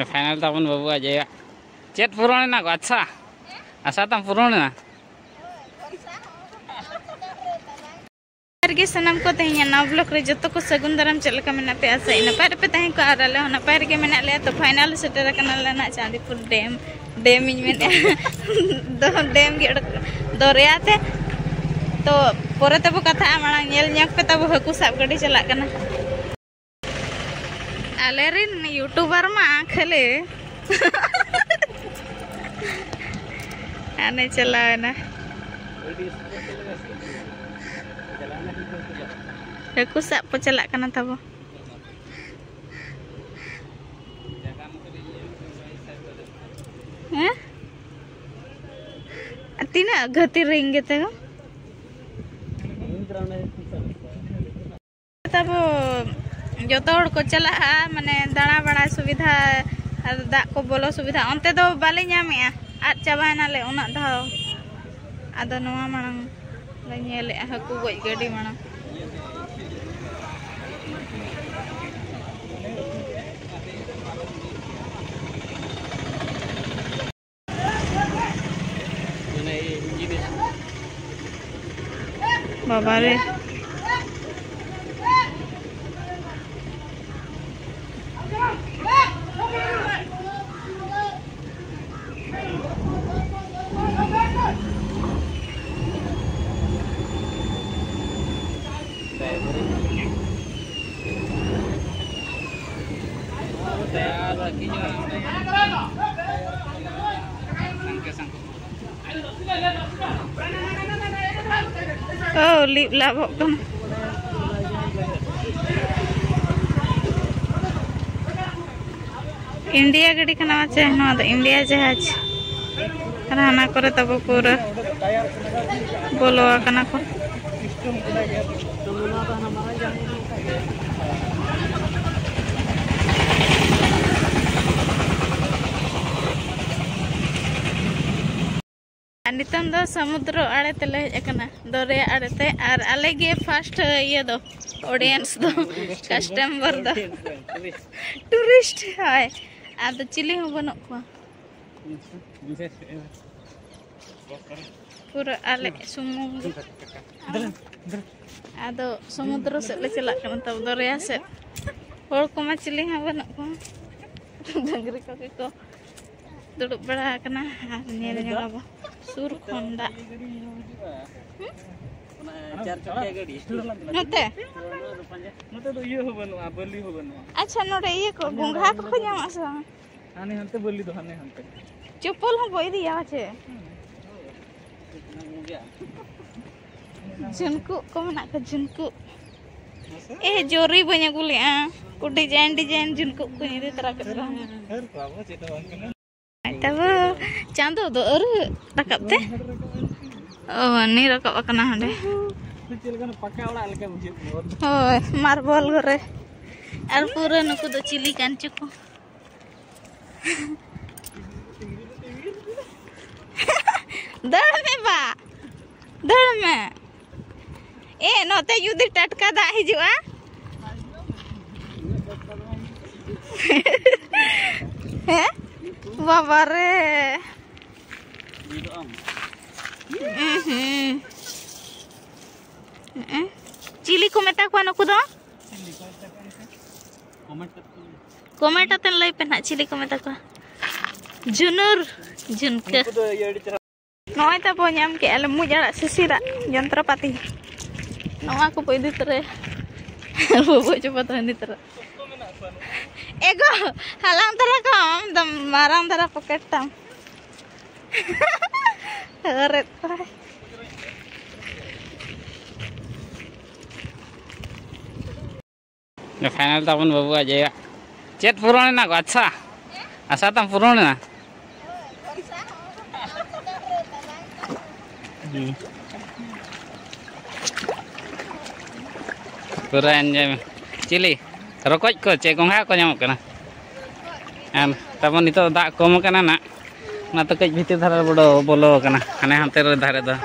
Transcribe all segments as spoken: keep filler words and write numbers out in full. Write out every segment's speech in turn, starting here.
Final ᱛᱟᱵᱚᱱ ᱵᱟᱹᱵᱩ ᱟᱡ ᱟᱭᱳ᱾ ᱪᱮᱫ ᱯᱩᱨᱚᱱ ᱮᱱᱟ ᱜᱚ? ᱟᱪᱪᱷᱟ, ᱟᱥᱟ ᱛᱟᱢ ᱯᱩᱨᱚᱱ ᱮᱱᱟ᱾ ᱨᱮᱜᱮ ᱥᱟᱱᱟᱢ ᱠᱚ, ᱛᱮᱦᱮᱧᱟᱜ ᱱᱟᱣᱟ ᱵᱞᱚᱜ ᱨᱮ ᱡᱚᱛᱚ ᱠᱚ ᱥᱟᱹᱜᱩᱱ ᱫᱟᱨᱟᱢ᱾ ᱪᱮᱫ ᱞᱮᱠᱟ ᱢᱮᱱᱟᱜ ᱯᱮᱭᱟ? ᱟᱥᱟᱭᱟᱹᱧ ᱱᱟᱯᱟᱭ ᱨᱮᱯᱮ ᱛᱟᱦᱮᱸ ᱠᱚᱜᱼᱟ, ᱟᱨ ᱟᱞᱮ ᱦᱚᱸ ᱱᱟᱯᱟᱭ ᱨᱮᱜᱮ ᱢᱮᱱᱟᱜ ᱞᱮᱭᱟ᱾ ᱛᱚ ᱯᱷᱟᱭᱱᱟᱞ ᱥᱮᱴᱮᱨ ᱟᱠᱟᱱᱟᱞᱮ ᱱᱟᱜ ᱪᱟᱸᱫᱤᱯᱩᱨ ᱰᱮᱢ᱾ ᱰᱮᱢ ᱤᱧ ᱢᱮᱱᱮᱫᱼᱟ, ᱫᱚ ᱰᱮᱢ ᱜᱮ ᱚᱰᱚᱠ, ᱫᱚᱨᱭᱟ ᱛᱮ᱾ ᱛᱚ ᱯᱚᱨᱮ ᱛᱮᱵᱚ ᱠᱟᱛᱷᱟᱜᱼᱟ, ᱢᱟᱲᱟᱝ ᱧᱮᱞ ᱧᱚᱜ ᱯᱮ ᱛᱟᱵᱚ ᱦᱟᱹᱠᱩ ᱥᱟᱵ ᱜᱟᱹᱰᱤ ᱪᱟᱞᱟᱜ ᱠᱟᱱᱟ᱾ ᱟᱞᱮᱨᱮᱱ ᱭᱩᱴᱩᱵᱟᱨ ᱢᱟ ᱠᱷᱟᱹᱞᱤ ᱦᱟᱱᱮ ᱪᱟᱞᱟᱣᱮᱱᱟ᱾ ᱦᱟᱹᱠᱩ ᱥᱟᱵ ᱠᱚ ᱪᱟᱞᱟᱜ ᱠᱟᱱᱟ ᱛᱟᱵᱚ᱾ ᱦᱮᱸ? ᱛᱤᱱᱟᱹᱜ ᱜᱷᱟᱹᱛᱤ ᱨᱤᱧ ᱜᱮᱛᱮ ᱜᱚ? ᱛᱟᱵᱚ ᱡᱚᱛᱚ ᱦᱚᱲ ᱠᱚ ᱪᱟᱞᱟᱜᱼᱟ, ᱢᱟᱱᱮ ᱫᱟᱬᱟ ᱵᱟᱲᱟᱭ ᱥᱩᱵᱤᱫᱷᱟ ᱟᱨ ᱫᱟᱜ ᱠᱚ ᱵᱚᱞᱚ ᱥᱩᱵᱤᱫᱷᱟ ᱚᱱᱛᱮ ᱫᱚ ᱵᱟᱞᱮ ᱧᱟᱢᱮᱜᱼᱟ, ᱟᱫ ᱪᱟᱵᱟᱭᱮᱱᱟᱞᱮ ᱩᱱᱟᱹᱜ ᱫᱷᱟᱣ᱾ ᱟᱫᱚ ᱱᱚᱣᱟ ᱢᱟᱲᱟᱝ ᱞᱮ ᱧᱮᱞᱮᱜᱼᱟ, ᱦᱟᱹᱠᱩ ᱜᱚᱡ ᱜᱟᱹᱰᱤ ᱢᱟᱲᱟᱝ᱾ ᱵᱟᱵᱟᱨᱮ᱾ ᱚ, ᱞᱤᱯ ᱞᱟᱵᱚᱜ ᱠᱟᱱᱟ᱾ ᱤᱱᱰᱤᱭᱟ ᱜᱟᱹᱰᱤ ᱠᱟᱱᱟ ᱢᱟᱪᱮ, ᱱᱚᱣᱟ ᱫᱚ ᱤᱱᱰᱤᱭᱟ ᱡᱟᱦᱟᱡᱽ᱾ ᱟᱨ ᱦᱟᱱᱟ ᱠᱚᱨᱮ ᱛᱟᱵᱚ ᱯᱩᱨᱟᱹ ᱵᱚᱞᱚ ᱟᱠᱟᱱᱟ ᱠᱚ᱾ ᱟᱨ ᱱᱤᱛᱚᱝ ᱫᱚ ᱥᱚᱢᱩᱫᱨᱚ ᱟᱲᱮ ᱛᱮᱞᱮ ᱦᱮᱡ ᱟᱠᱟᱱᱟ, ᱫᱚᱨᱭᱟ ᱟᱲᱮ ᱛᱮ᱾ ᱟᱨ ᱟᱞᱮ ᱜᱮ ᱯᱷᱟᱥᱴ ᱤᱭᱟᱹ ᱫᱚ, ᱚᱰᱤᱭᱮᱱᱥ ᱫᱚ, ᱠᱟᱥᱴᱚᱢᱟᱨ ᱫᱚ, ᱴᱩᱨᱤᱥᱴ, ᱦᱳᱭ᱾ ᱟᱫᱚ ᱪᱤᱞᱤ ᱦᱚᱸ ᱵᱟᱹᱱᱩᱜ ᱠᱚᱣᱟ᱾ ᱯᱩᱨᱟᱹ ᱟᱞᱮ ᱥᱩᱢᱩᱝ ᱜᱮ᱾ ᱟᱫᱚ ᱥᱚᱢᱩᱫᱨᱚ ᱥᱮᱫ ᱞᱮ ᱪᱟᱞᱟᱜ ᱠᱟᱱᱟ, ᱛᱟᱵᱚ ᱫᱚᱨᱭᱟ ᱥᱮᱫ᱾ ᱦᱚᱲ ᱠᱚᱢᱟ ᱪᱤᱞᱤ ᱦᱚᱸ ᱵᱟᱹᱱᱩᱜ ᱠᱚᱣᱟ᱾ ᱰᱟᱹᱝᱨᱤ ᱠᱚᱜᱮ ᱠᱚ ᱫᱩᱲᱩᱵ ᱵᱟᱲᱟ ᱟᱠᱟᱱᱟ᱾ ᱟᱨ ᱧᱮᱞ ᱧᱚᱜ ᱟᱵᱚ ᱥᱩᱨ ᱠᱷᱚᱱ ᱫᱟᱜ᱾ ᱦᱩᱸ? ᱚᱱᱟ ᱪᱟᱨ ᱪᱟᱠᱟ ᱜᱟᱹᱰᱤ᱾ ᱱᱚᱛᱮ? ᱱᱚᱛᱮ ᱫᱚ ᱤᱭᱟᱹ ᱦᱚᱸ ᱵᱟᱹᱱᱩᱜᱼᱟ, ᱵᱟᱹᱞᱤ ᱦᱚᱸ ᱵᱟᱹᱱᱩᱜᱼᱟ᱾ ᱟᱪᱪᱷᱟ, ᱱᱚᱰᱮ ᱤᱭᱟᱹ ᱠᱚ, ᱜᱚᱸᱜᱷᱟ ᱠᱚᱠᱚ ᱧᱟᱢᱚᱜᱼᱟ ᱥᱮ ᱵᱟᱝ? ᱦᱟᱱᱮ ᱦᱟᱱᱛᱮ ᱵᱟᱹᱞᱤ ᱫᱚ, ᱦᱟᱱᱮ ᱦᱟᱱᱛᱮ᱾ ᱪᱚᱯᱯᱚᱞ ᱦᱚᱸ ᱵᱚ ᱤᱫᱤᱭᱟ ᱯᱟᱪᱮ᱾ ᱡᱷᱩᱱᱠᱩᱜ ᱠᱚ ᱢᱮᱱᱟᱜ ᱠᱚᱣᱟ, ᱡᱷᱩᱱᱠᱩᱜ᱾ ᱮ, ᱡᱚᱨᱤ ᱵᱟᱹᱧ ᱟᱹᱜᱩ ᱞᱮᱜᱼᱟ᱾ ᱠᱚ design design ᱡᱷᱩᱱᱠᱩᱜ ᱠᱚᱧ ᱤᱫᱤ ᱛᱚᱨᱟ ᱠᱮᱫ ᱠᱚᱣᱟ᱾ ᱦᱟᱹᱨ ᱠᱚᱣᱟ ᱵᱚ, ᱪᱮᱫ ᱦᱚᱸ ᱵᱟᱝ ᱠᱟᱱᱟ᱾ ᱛᱟᱵᱚ ᱪᱟᱸᱫᱚ ᱫᱚ ᱟᱹᱣᱨᱤ ᱨᱟᱠᱟᱵ ᱛᱮ? ᱚ, ᱩᱱᱤ ᱨᱟᱠᱟᱵ ᱟᱠᱟᱱᱟ ᱦᱟᱸᱰᱮ᱾ ᱪᱮᱫ ᱞᱮᱠᱟᱱᱟᱜ ᱯᱟᱠᱟ ᱚᱲᱟᱜ ᱞᱮᱠᱟ ᱵᱩᱡᱷᱟᱹᱜ ᱠᱟᱱᱟ᱾ ᱦᱳᱭ, ᱢᱟᱨᱵᱚᱞ ᱜᱷᱚᱨᱮ᱾ ᱟᱨ ᱯᱩᱨᱟᱹ ᱱᱩᱠᱩ ᱫᱚ ᱪᱤᱞᱤ ᱠᱟᱱ ᱪᱚ ᱠᱚ᱾ ᱫᱟᱹᱲ ᱢᱮ ᱵᱟ, ᱫᱟᱹᱲ ᱢᱮ᱾ ᱮ, ᱱᱚᱛᱮ ᱡᱩᱫᱤ ᱴᱟᱴᱠᱟ ᱫᱟᱜ ᱦᱤᱡᱩᱜᱼᱟ᱾ ᱦᱮᱸ? ᱵᱟᱵᱟ ᱨᱮ᱾ ᱩᱸ ᱦᱩᱸ᱾ ᱦᱩᱸ᱾ ᱪᱤᱞᱤ ᱠᱚ ᱢᱮᱛᱟ ᱠᱚᱣᱟ ᱱᱩᱠᱩ ᱫᱚ? ᱠᱚᱢᱮᱱᱴ ᱟᱛᱮ ᱞᱟᱹᱭ ᱯᱮ ᱱᱟᱦᱟᱜ, ᱪᱤᱞᱤ ᱠᱚ ᱢᱮᱛᱟ ᱠᱚᱣᱟ? ᱡᱩᱱᱩᱨ, ᱡᱷᱩᱱᱠᱟᱹ᱾ ᱱᱚᱜᱼᱚᱭ ᱛᱟᱵᱚ ᱧᱟᱢ ᱠᱮᱜᱼᱟ ᱞᱮ ᱢᱩᱡ ᱟᱲᱟᱜ ᱥᱤᱥᱤᱨᱟᱜ ᱡᱚᱱᱛᱨᱚᱯᱟᱛᱤ᱾ ᱱᱚᱣᱟ ᱠᱚᱵᱚ ᱤᱫᱤ ᱛᱚᱨᱟᱭᱟ᱾ ᱵᱟᱵᱚ ᱪᱟᱵᱟ ᱛᱟᱦᱮᱱ ᱤᱫᱤ ᱛᱚᱨᱟ᱾ ᱮᱜᱳ, ᱦᱟᱞᱟᱝ ᱛᱚᱨᱟ ᱠᱚᱢ, ᱟᱢ ᱫᱚ ᱢᱟᱨᱟᱝ ᱫᱷᱟᱨᱟ ᱯᱚᱠᱮᱴ ᱛᱟᱢ᱾ ᱦᱟᱹᱨᱮᱫ ᱠᱚᱣᱟᱭ᱾ ᱯᱷᱟᱭᱱᱟᱞ ᱛᱟᱵᱚᱱ ᱵᱟᱹᱵᱩᱣᱟᱜ ᱡᱟᱭᱜᱟ᱾ ᱪᱮᱫ ᱯᱩᱨᱚᱱ ᱮᱱᱟ ᱜᱚ? ᱟᱪᱪᱷᱟ, ᱟᱥᱟ ᱛᱟᱢ ᱯᱩᱨᱚᱱ ᱮᱱᱟ᱾ ᱦᱩᱸ᱾ ᱯᱩᱨᱟᱹ enjoy ᱢᱮ᱾ ᱪᱤᱞᱤ? ᱨᱚᱠᱚᱡ ᱠᱚ ᱪᱮ ᱜᱚᱸᱜᱷᱟ ᱠᱚ ᱧᱟᱢᱚᱜ ᱠᱟᱱᱟ? ᱟᱨ ᱛᱟᱵᱚᱱ ᱱᱤᱛᱚᱜ ᱫᱟᱜ ᱠᱚᱢ ᱟᱠᱟᱱᱟ ᱱᱟᱜ, ᱚᱱᱟᱛᱮ ᱠᱟᱹᱡ ᱵᱷᱤᱛᱤᱨ ᱫᱷᱟᱨᱟ ᱨᱮ ᱵᱚᱞᱚ, ᱵᱚᱞᱚ ᱟᱠᱟᱱᱟ, ᱦᱟᱱᱮ ᱦᱟᱱᱛᱮ ᱨᱮ ᱫᱷᱟᱨᱮ ᱫᱚ᱾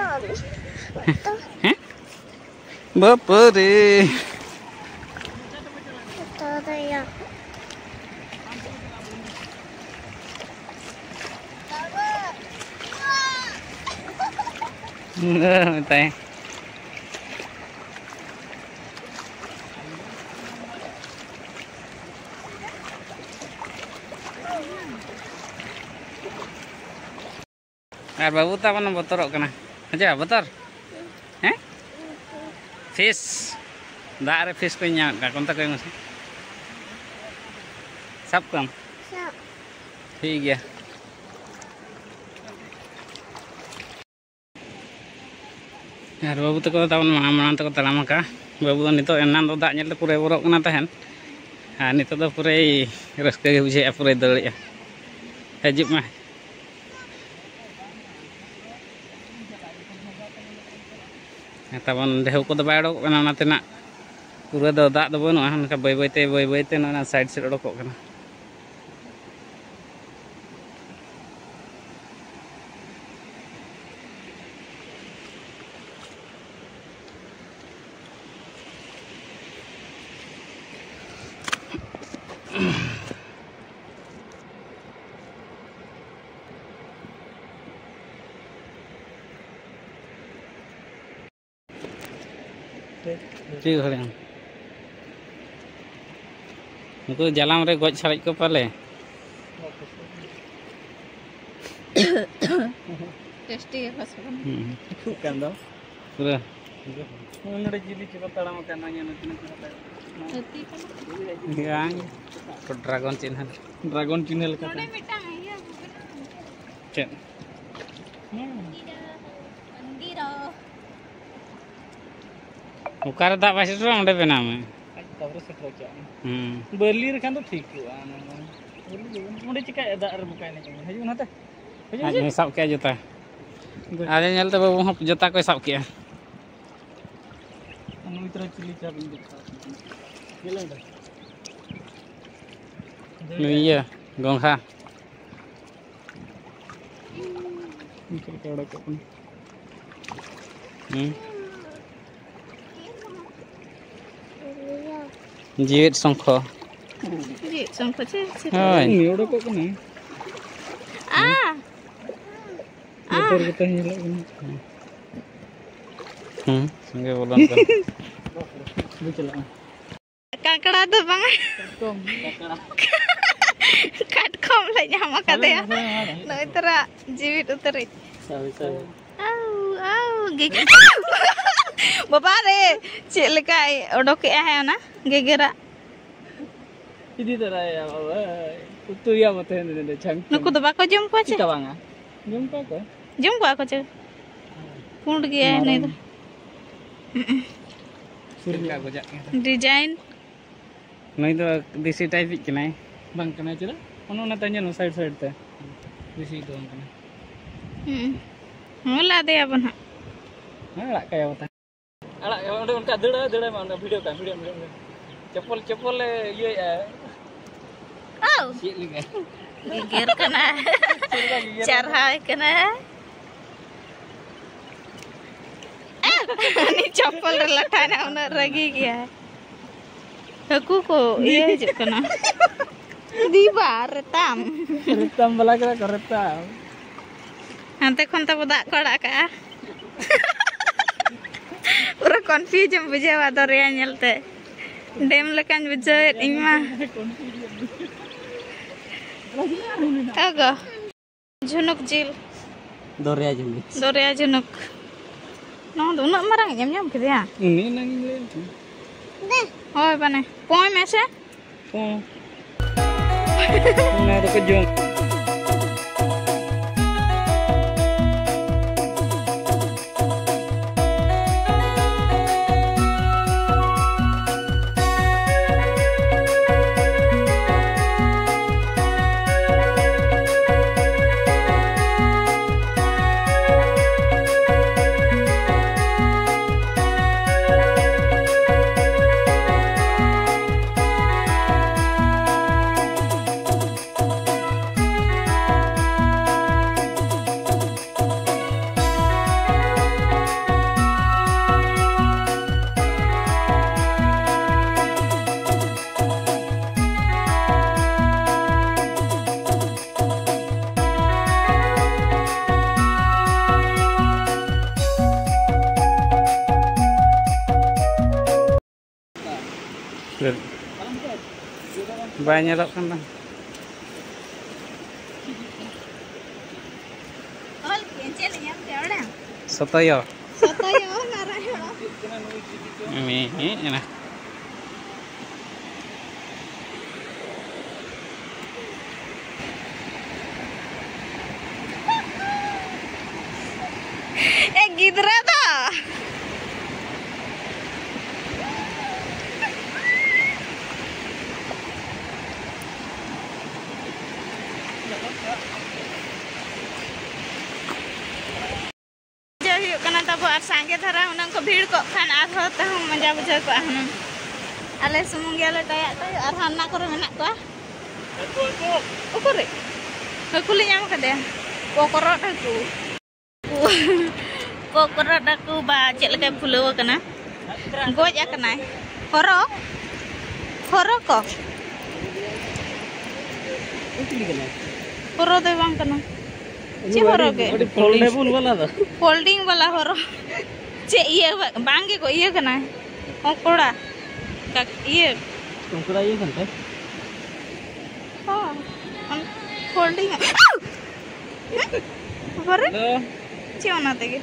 ᱦᱮᱸ? ᱵᱟᱯᱟᱨᱮ! ᱛᱚ ᱫᱚ ᱭᱟ᱾ ᱢᱮᱛᱟᱭ᱾ ᱟᱨ ᱵᱟᱹᱵᱩ ᱛᱟᱵᱚᱱ ᱵᱚᱛᱚᱨᱚᱜ ᱠᱟᱱᱟ᱾ ᱟᱪᱪᱷᱟ, ᱵᱚᱛᱚᱨ? ᱦᱮᱸ? ᱯᱷᱤᱥ᱾ ᱫᱟᱜ ᱨᱮ ᱯᱷᱤᱥ ᱠᱚᱧ ᱧᱟᱢᱮᱫ ᱠᱚᱣᱟ᱾ ᱠᱚᱱᱛᱟ ᱠᱚ ᱮᱢᱟ ᱥᱮ? ᱥᱟᱵ ᱠᱚᱣᱟᱢ? ᱥᱟᱵ᱾ ᱴᱷᱤᱠ ᱜᱮᱭᱟ᱾ ᱟᱨ ᱵᱟᱹᱵᱩ ᱛᱟᱠᱚ ᱫᱚ ᱛᱟᱵᱚᱱ ᱢᱟᱲᱟᱝ ᱢᱟᱲᱟᱝ ᱛᱮᱠᱚ ᱛᱟᱲᱟᱢ ᱟᱠᱟᱫᱼᱟ᱾ ᱵᱟᱹᱵᱩ ᱫᱚ ᱱᱤᱛᱚᱜ ᱮᱱᱟᱱ ᱫᱚ ᱫᱟᱜ ᱧᱮᱞ ᱛᱮ ᱯᱩᱨᱟᱹᱭ ᱵᱚᱨᱚᱜ ᱠᱟᱱᱟ ᱛᱟᱦᱮᱸᱫ, ᱟᱨ ᱱᱤᱛᱚᱜ ᱫᱚ ᱯᱩᱨᱟᱹᱭ ᱨᱟᱹᱥᱠᱟᱹ ᱜᱮ ᱵᱩᱡᱷᱟᱹᱣᱮᱫᱼᱟ, ᱯᱩᱨᱟᱹᱭ ᱫᱟᱹᱲᱮᱜᱼᱟ᱾ ᱦᱤᱡᱩᱜ ᱢᱮ᱾ ᱛᱟᱵᱚᱱ ᱰᱷᱮᱣ ᱠᱚᱫᱚ ᱵᱟᱭ ᱚᱰᱚᱠᱚᱜ ᱠᱟᱱᱟ, ᱚᱱᱟᱛᱮ ᱱᱟᱜ ᱯᱩᱨᱟᱹ ᱫᱚ ᱫᱟᱜ ᱫᱚ ᱵᱟᱹᱱᱩᱜᱼᱟ, ᱢᱮᱱᱠᱷᱟᱱ ᱵᱟᱹᱭ ᱵᱟᱹᱭᱛᱮ, ᱵᱟᱹᱭ ᱵᱟᱹᱭᱛᱮ ᱱᱚᱜᱼᱚᱭ ᱱᱟ ᱥᱟᱭᱤᱰ ᱥᱮᱫ ᱚᱰᱚᱠᱚᱜ ᱠᱟᱱᱟ᱾ ᱪᱮᱫ ᱜᱷᱟᱹᱲᱤᱡ? ᱩᱱᱠᱩ ᱡᱟᱞᱟᱢ ᱨᱮ ᱜᱚᱡ ᱥᱟᱨᱮᱡ ᱠᱚ ᱯᱟᱞᱮ᱾ ᱴᱮᱥᱴᱤ ᱜᱮ ᱯᱟᱥᱮ ᱵᱟᱝ? ᱦᱩᱸ᱾ ᱴᱷᱩᱜ ᱠᱟᱱ ᱫᱚ᱾ ᱯᱩᱨᱟᱹ᱾ ᱱᱚᱰᱮ ᱡᱤᱞᱤ ᱪᱮᱠᱟ ᱛᱟᱲᱟᱢ ᱟᱠᱟᱫ, ᱱᱚᱣᱟ ᱧᱮᱞ ᱢᱮ ᱛᱤᱱᱟᱹᱜ ᱪᱮᱦᱨᱟ ᱛᱟᱲᱟᱢ᱾ ᱦᱟᱹᱛᱤ ᱠᱟᱱᱟ᱾ ᱵᱟᱝ᱾ ᱰᱨᱟᱜᱚᱱ ᱪᱤᱱᱦᱟᱹ᱾ ᱰᱨᱟᱜᱚᱱ ᱪᱤᱱᱦᱟᱹ ᱞᱮᱠᱟᱛᱮ᱾ ᱱᱚᱰᱮ ᱢᱤᱫᱴᱟᱝ ᱤᱭᱟᱹ ᱪᱮᱫ? ᱦᱩᱸ᱾ ᱢᱚᱱᱫᱤᱨ᱾ ᱚᱠᱟᱨᱮ ᱫᱟᱜ ᱵᱟᱭ ᱥᱮᱴᱮᱨᱚᱜᱼᱟ, ᱚᱸᱰᱮ ᱵᱮᱱᱟᱣ ᱢᱮ᱾ ᱟᱡ ᱛᱟᱯᱚᱨᱮ ᱥᱮᱴᱮᱨ ᱦᱚᱪᱚᱣᱟᱜ ᱢᱮ᱾ ᱦᱩᱸ᱾ ᱵᱟᱹᱞᱤ ᱨᱮᱠᱷᱟᱱ ᱫᱚ ᱴᱷᱤᱠ ᱦᱩᱭᱩᱜᱼᱟ, ᱚᱱᱟ ᱫᱚ᱾ ᱵᱟᱹᱞᱤ ᱫᱚ ᱵᱟᱝ᱾ ᱚᱸᱰᱮ ᱪᱤᱠᱟᱹᱭᱟ ᱫᱟᱜ ᱨᱮ ᱵᱚᱠᱟ ᱮᱱᱮᱡ ᱠᱟᱱᱟ? ᱦᱤᱡᱩᱜ ᱱᱟᱛᱮ᱾ ᱦᱤᱡᱩᱜ ᱟᱡ ᱢᱮᱥᱮ᱾ ᱩᱱᱤ ᱥᱟᱵ ᱠᱮᱜᱼᱟ ᱡᱩᱛᱟ᱾ ᱟᱞᱮ ᱧᱮᱞᱛᱮ ᱵᱟᱹᱵᱩ ᱦᱚᱸ ᱡᱩᱛᱟ ᱠᱚᱭ ᱥᱟᱵ ᱠᱮᱜᱼᱟ᱾ ᱱᱩᱭ ᱛᱚᱨᱟ ᱪᱤᱞᱤ ᱪᱟᱯ ᱤᱧ ᱫᱮᱠᱷᱟᱣ ᱟᱯᱮ ᱠᱟᱱᱟ᱾ ᱧᱮᱞ ᱢᱮ᱾ ᱱᱩᱭ ᱤᱭᱟᱹ, ᱜᱚᱝᱜᱷᱟ᱾ ᱪᱮᱫ ᱞᱮᱠᱟ ᱚᱰᱚᱠᱚᱜ ᱠᱟᱱᱟ? ᱦᱩᱸ? ᱡᱤᱣᱮᱫ ᱥᱚᱝᱠᱷᱚ᱾ ᱡᱤᱣᱮᱫ ᱥᱚᱝᱠᱷᱚ ᱪᱮ? ᱪᱮ? ᱦᱳᱭ᱾ ᱩᱱᱤ ᱚᱰᱚᱠᱚᱜ ᱠᱟᱱᱟᱭ᱾ ᱟ! ᱵᱚᱛᱚᱨ ᱜᱮᱛᱟᱭ ᱧᱮᱞᱚᱜ ᱠᱟᱱᱟ᱾ ᱦᱩᱸ, ᱥᱚᱸᱜᱮ ᱵᱚᱞᱚᱱ ᱠᱟᱱᱟ᱾ ᱠᱟᱸᱠᱲᱟ ᱫᱚ ᱵᱟᱝᱟ᱾ ᱠᱟᱸᱠᱲᱟ᱾ ᱠᱟᱴᱠᱚᱢ ᱞᱮ ᱧᱟᱢ ᱟᱠᱟᱫᱮᱭᱟ᱾ ᱱᱚᱜᱼᱚᱭ ᱛᱚᱨᱟ ᱡᱤᱣᱤᱫ ᱩᱛᱟᱹᱨᱤᱡ᱾ ᱥᱟᱵᱮ, ᱥᱟᱵᱮ᱾ ᱟᱣ, ᱟᱣ, ᱜᱮᱜᱮᱨ᱾ ᱵᱟᱵᱟ ᱨᱮ, ᱪᱮᱫ ᱞᱮᱠᱟᱭ ᱚᱰᱚᱠᱮᱜᱼᱟ ᱦᱮᱸ ᱚᱱᱟ ᱜᱮᱜᱮᱨᱟᱜ᱾ ᱤᱫᱤ ᱛᱚᱨᱟᱭᱟ ᱵᱟᱵᱟ᱾ ᱩᱛᱩᱭᱟ ᱵᱚᱛᱮ ᱱᱚᱰᱮ ᱪᱷᱟᱝ ᱪᱷᱟᱝ᱾ ᱱᱩᱠᱩ ᱫᱚ ᱵᱟᱠᱚ ᱡᱚᱢ ᱠᱚᱣᱟ ᱪᱮ? ᱪᱮᱫᱟᱜ ᱵᱟᱝᱟ? ᱡᱚᱢ ᱠᱚᱣᱟ ᱠᱚ᱾ ᱡᱚᱢ ᱠᱚᱣᱟ ᱠᱚ ᱪᱮ? ᱯᱩᱸᱰ ᱜᱮᱭᱟᱭ ᱱᱩᱭ ᱫᱚ᱾ ᱢᱟᱨᱟᱝ᱾ ᱪᱮᱫ ᱞᱮᱠᱟ ᱜᱚᱡᱟᱜ ᱠᱟᱱᱟ? ᱰᱤᱡᱟᱭᱤᱱ᱾ ᱱᱩᱭ ᱫᱚ ᱫᱮᱥᱤ ᱴᱟᱭᱤᱯ ᱤᱡ ᱠᱟᱱᱟᱭ᱾ ᱵᱟᱝ ᱠᱟᱱᱟᱭ ᱪᱮᱫᱟᱜ? ᱚᱱᱮ ᱚᱱᱟ ᱛᱟᱭ ᱧᱮᱞ ᱢᱮ, ᱥᱟᱭᱤᱰ ᱥᱟᱭᱤᱰ ᱛᱮ᱾ ᱫᱮᱥᱤ ᱫᱚ ᱵᱟᱝ ᱠᱟᱱᱟᱭ᱾ ᱦᱩᱸ᱾ ᱦᱚᱸ, ᱞᱟᱫᱮᱭᱟᱵᱚᱱ ᱦᱟᱸᱜ᱾ ᱦᱮᱸ, ᱟᱲᱟᱜ ᱠᱟᱭᱟ ᱵᱚᱱ ᱛᱟᱦᱮᱸ᱾ ᱟᱲᱟᱜ, ᱚᱸᱰᱮ ᱚᱱᱠᱟ ᱫᱟᱹᱲᱟ, ᱫᱟᱹᱲᱟᱭ ᱢᱟ, ᱚᱸᱰᱮ ᱵᱷᱤᱰᱤᱭᱳ ᱠᱟᱭ, ᱵᱷᱤᱰᱤᱭᱳ, ᱵᱷᱤᱰᱤᱭᱳ, ᱵᱷᱤᱰᱤᱭᱳ᱾ ᱪᱚᱯᱚᱞ, ᱪᱚᱯᱚᱞᱮ ᱤᱭᱟᱹᱭᱮᱜᱼᱟ᱾ ᱟᱣ! ᱪᱮᱫ ᱞᱮᱠᱟ? ᱜᱮᱜᱮᱨ ᱠᱟᱱᱟ᱾ ᱪᱮᱫ ᱞᱮᱠᱟ ᱜᱮᱜᱮᱨ ᱠᱟᱱᱟ? ᱪᱟᱨᱦᱟᱣ ᱠᱟᱱᱟ᱾ ᱩᱱᱤ ᱪᱚᱯᱚᱞ ᱨᱮ ᱞᱟᱴᱷᱟᱭᱮᱱᱟ, ᱩᱱᱟᱹᱜ ᱨᱟᱹᱜᱤ ᱜᱮᱭᱟᱭ᱾ ᱦᱟᱹᱠᱩ ᱠᱚ ᱤᱭᱟᱹ ᱦᱤᱡᱩᱜ ᱠᱟᱱᱟ᱾ ᱫᱤᱵᱟ, ᱨᱮᱛᱟᱢ᱾ ᱨᱮᱛᱟᱢ ᱵᱟᱞᱟ ᱠᱟᱱᱟ ᱠᱚ, ᱨᱮᱛᱟᱢ᱾ ᱦᱟᱱᱛᱮ ᱠᱷᱚᱱ ᱛᱟᱵᱚ ᱫᱟᱜ ᱠᱚ ᱟᱲᱟᱜ ᱠᱟᱜᱼᱟ᱾ ᱯᱩᱨᱟᱹ confuse ᱮᱢ ᱵᱩᱡᱷᱟᱹᱣᱟ ᱫᱚᱨᱭᱟ ᱧᱮᱞᱛᱮ᱾ ᱰᱮᱢ ᱞᱮᱠᱟᱧ ᱵᱩᱡᱷᱟᱹᱣᱮᱫ ᱤᱧ ᱢᱟ᱾ ᱚᱜᱚ᱾ ᱡᱷᱩᱱᱩᱠ ᱡᱤᱞ᱾ ᱫᱚᱨᱭᱟ ᱡᱷᱩᱱᱩᱠ᱾ ᱫᱚᱨᱭᱟ ᱡᱷᱩᱱᱩᱠ᱾ ᱱᱚᱣᱟ ᱫᱚ ᱩᱱᱟᱹᱜ ᱢᱟᱨᱟᱝ ᱤᱡ ᱮᱢ ᱧᱟᱢ ᱠᱮᱫᱮᱭᱟ? ᱩᱱᱤ ᱮᱱᱟᱝ ᱤᱧ ᱞᱟᱹᱭᱟᱢ ᱠᱟᱱᱟ᱾ ᱦᱳᱭ, ᱢᱟᱱᱮ, ᱯᱚᱭ ᱢᱮ ᱥᱮ᱾ ᱦᱚᱸ᱾ ᱚᱱᱟ ᱫᱚᱠᱚ ᱡᱚᱢ᱾ ᱵᱟᱭ ᱧᱮᱞᱚᱜ ᱠᱟᱱᱟ᱾ ᱚᱞ ᱠᱮᱫ ᱪᱮᱫ ᱞᱮ ᱧᱟᱢ ᱠᱮᱫᱟ ᱚᱲᱟᱜ? ᱥᱚᱛᱚᱭᱚ᱾ ᱥᱚᱛᱚᱭᱚ ᱢᱟᱨᱟᱝ ᱦᱚᱲ᱾ ᱢᱤᱫ ᱮᱱᱟ᱾ ᱮ ᱜᱤᱫᱽᱨᱟᱹ ᱫᱚ᱾ ᱡᱮ ᱦᱩᱭᱩᱜ ᱠᱟᱱᱟ ᱛᱟᱵᱚ, ᱟᱨ ᱥᱟᱸᱜᱮ ᱫᱷᱟᱨᱟ ᱦᱩᱱᱟᱹᱝ ᱠᱚ ᱵᱷᱤᱲ ᱠᱚᱜ ᱠᱷᱟᱱ ᱟᱨᱦᱚᱸ ᱛᱟᱦᱩᱸ ᱢᱚᱡᱟ ᱵᱩᱡᱷᱟᱹᱣ ᱠᱚᱜᱼᱟ ᱦᱩᱱᱟᱹᱝ᱾ ᱟᱞᱮ ᱥᱩᱢᱩᱝ ᱜᱮᱭᱟᱞᱮ ᱴᱟᱭᱟᱜ ᱴᱟᱭᱚᱜ, ᱟᱨᱦᱚᱸ ᱦᱟᱱᱟ ᱠᱚᱨᱮ ᱢᱮᱱᱟᱜ ᱠᱚᱣᱟ᱾ ᱩᱠᱩᱨ ᱨᱮ? ᱦᱟᱹᱠᱩ ᱞᱮ ᱧᱟᱢ ᱠᱟᱫᱮᱭᱟ᱾ ᱠᱚᱠᱨᱚᱴ ᱦᱟᱹᱠᱩ᱾ ᱠᱚᱠᱨᱚᱴ ᱦᱟᱹᱠᱩ ᱵᱟ ᱪᱮᱫ ᱞᱮᱠᱟᱭ ᱯᱷᱩᱞᱟᱹᱣ ᱟᱠᱟᱱᱟ᱾ ᱜᱚᱡ ᱟᱠᱟᱱᱟᱭ᱾ ᱦᱚᱨᱚ? ᱦᱚᱨᱚ ᱠᱚ? ᱦᱚᱨᱚ ᱫᱚᱭ ᱵᱟᱝ ᱠᱟᱱᱟ᱾ ᱪᱮᱫ ᱦᱚᱨᱚ ᱜᱮ? ᱟᱹᱰᱤ foldable ᱵᱟᱞᱟ ᱫᱚ᱾ Folding ᱵᱟᱞᱟ ᱦᱚᱨᱚ᱾ ᱪᱮᱫ ᱤᱭᱟᱹ ᱵᱟᱝ ᱜᱮ ᱜᱚ-, ᱤᱭᱟᱹ ᱠᱟᱱᱟᱭ᱾ ᱠᱚᱠᱲᱟ᱾ ᱠᱟᱠ-, ᱤᱭᱟᱹ᱾ ᱠᱚᱠᱲᱟ ᱤᱭᱟᱹ ᱠᱟᱱ ᱛᱟᱭ? ᱦᱚᱸ᱾ ᱚᱱ-, folding᱾ ᱟᱣ! ᱵᱟᱵᱟᱨᱮ᱾ ᱦᱮᱞᱳ᱾ ᱪᱮᱫ ᱚᱱᱟ ᱛᱮᱜᱮ?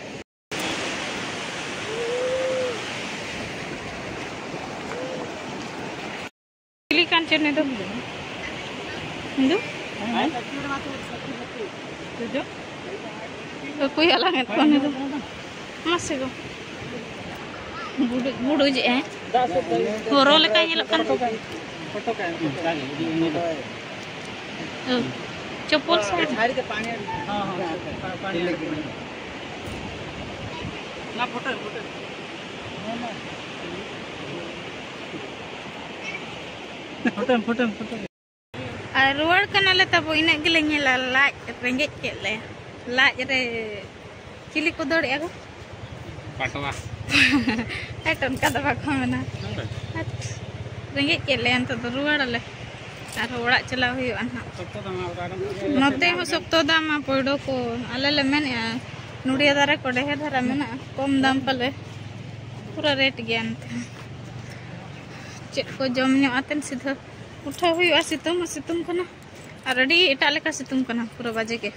ᱪᱤᱞᱤ ᱠᱟᱱ ᱪᱚ ᱱᱩᱭ ᱫᱚ? ᱦᱤᱱᱫᱩ? ᱦᱮᱸ? ᱚᱠᱚᱭ ᱟᱞᱟᱝ ᱮᱫ ᱠᱚᱣᱟ ᱱᱩᱭ ᱫᱚ? ᱢᱟᱥᱮ ᱜᱚ᱾ ᱵᱩᱰᱩᱡ, ᱵᱩᱰᱩᱡ ᱮᱜᱼᱟᱭ᱾ ᱦᱚᱨᱚ ᱞᱮᱠᱟᱭ ᱧᱮᱞᱚᱜ ᱠᱟᱱ᱾ ᱚ, ᱪᱚᱯᱚᱞ ᱥᱟᱵ᱾ ᱚᱱᱟ ᱯᱷᱳᱴᱳ, ᱯᱷᱳᱴᱳ᱾ Photo, photo. ᱟᱨ ᱨᱩᱣᱟᱹᱲ ᱠᱟᱱᱟᱞᱮ ᱛᱟᱵᱚ, ᱤᱱᱟᱹᱜ ᱜᱮᱞᱮ ᱧᱮᱞᱟ᱾ ᱞᱟᱡ ᱨᱮᱸᱜᱮᱡ ᱠᱮᱫ ᱞᱮ, ᱞᱟᱡ ᱨᱮ ᱪᱤᱞᱤ ᱠᱚ ᱫᱟᱹᱲᱮᱜᱼᱟ ᱜᱚ? ᱯᱟᱴᱣᱟ᱾ ᱦᱮᱸ, ᱴᱚᱱᱠᱟ ᱫᱚ ᱵᱟᱠᱚ ᱢᱮᱱᱟ᱾ ᱦᱮᱸ᱾ ᱨᱮᱸᱜᱮᱡ ᱠᱮᱫ ᱞᱮᱭᱟ, ᱱᱤᱛᱚᱜ ᱫᱚ ᱨᱩᱣᱟᱹᱲᱟᱞᱮ᱾ ᱟᱨᱦᱚᱸ ᱚᱲᱟᱜ ᱪᱟᱞᱟᱣ ᱦᱩᱭᱩᱜᱼᱟ ᱱᱟᱦᱟᱜ᱾ ᱥᱚᱠᱛᱚ ᱫᱟᱢᱟ ᱚᱲᱟᱜ ᱨᱮ᱾ ᱱᱚᱛᱮ ᱦᱚᱸ ᱥᱚᱠᱛᱚ ᱫᱟᱢᱟ ᱯᱳᱭᱰᱳ ᱠᱚ᱾ ᱟᱞᱮ ᱞᱮ ᱢᱮᱱᱮᱜᱼᱟ, ᱱᱚᱰᱤᱭᱟ ᱫᱟᱨᱮ ᱠᱚ ᱰᱷᱮᱨ ᱫᱷᱟᱨᱟ ᱢᱮᱱᱟᱜᱼᱟ, ᱠᱚᱢ ᱫᱟᱢ ᱯᱟᱞᱮ᱾ ᱯᱩᱨᱟᱹ ᱨᱮᱴ ᱜᱮᱭᱟ ᱱᱚᱛᱮ ᱦᱚᱸ᱾ ᱪᱮᱫ ᱠᱚ ᱡᱚᱢ ᱧᱚᱜ ᱟᱛᱮᱱ ᱥᱤᱫᱷᱟᱹ ᱩᱴᱷᱟᱹᱣ ᱦᱩᱭᱩᱜᱼᱟ᱾ ᱥᱤᱛᱩᱝ ᱦᱚᱸ ᱥᱤᱛᱩᱝ ᱠᱟᱱᱟ ᱟᱨ ᱟᱹᱰᱤ ᱮᱴᱟᱜ ᱞᱮᱠᱟ ᱥᱤᱛᱩᱝ ᱠᱟᱱᱟ, ᱯᱩᱨᱟᱹ ᱵᱟᱡᱮ ᱜᱮ᱾